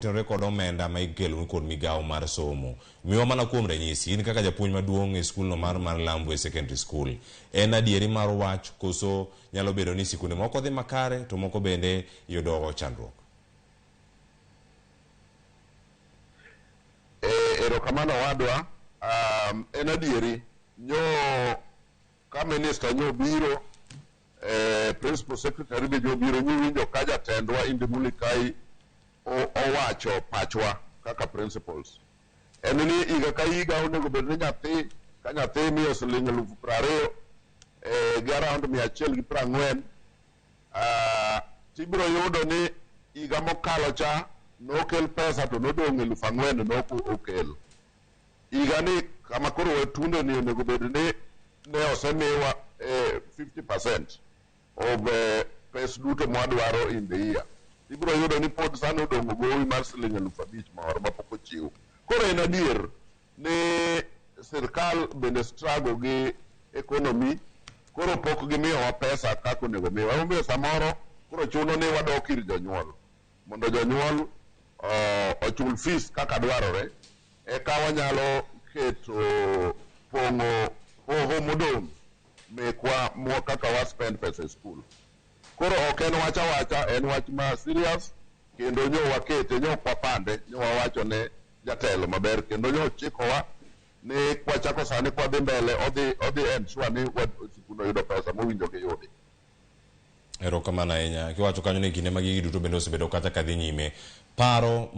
Tenore kod omenda ma ikelonu kod migawo mar somo. Miwa mana kuom ranyisi, in kaka japuonj maduong' e skulno mar mar Lambwe Secondary School, en adieri mar wach koso nyalo bedo ni sikunde moko dhi makare to moko bende yudo chandruok? E, erokamano owadwa. En adieri nyo ka minister nyo biro principal secretary be jobiro nyiwinjo ka jatendwa Indimuli Kai owacho pachwa kaka principals. En ni higa ka higa onego bed ni nyathi ka nyathi imiyo siling 20,000 gi around 140, tibiro yudo ni higa mokalo cha nokel pesa to nodong' 4,000 nok okel. Higa ni kama koro watunde ni onego bed ni ne osemiwa 50% of pes duto mwadwaro in the year. Ibiro yudo ni pod sani odong' gowi mar siling 5,000 moro mapok ochiw. Koro en adier ni sirkal bende struggle gi economy, koro pok gimiyowa pesa kaka onego miwa. Emomiyo samoro koro chuno ni wadok ir jonyuol mondo jonyuol ochul fees kaka dwarore, eka wanyalo keto pong'o hoho modong' mekwa kaka wa spend pesa e skul. Koro ok en wach awacha, en wach ma serious kendo nyo wakete, nyo ok wapande, nyo wawacho ne jatelo maber kendo nyo ochikowa ni kwachako sani kwadhi mbele odhi ensure ni sikul oyudo pesa mowinjo giyudi. Erokamano ahinya. Kiwacho kanyo ni kinde ma gigi duto bende osebedo kata kadhi nyime. Paro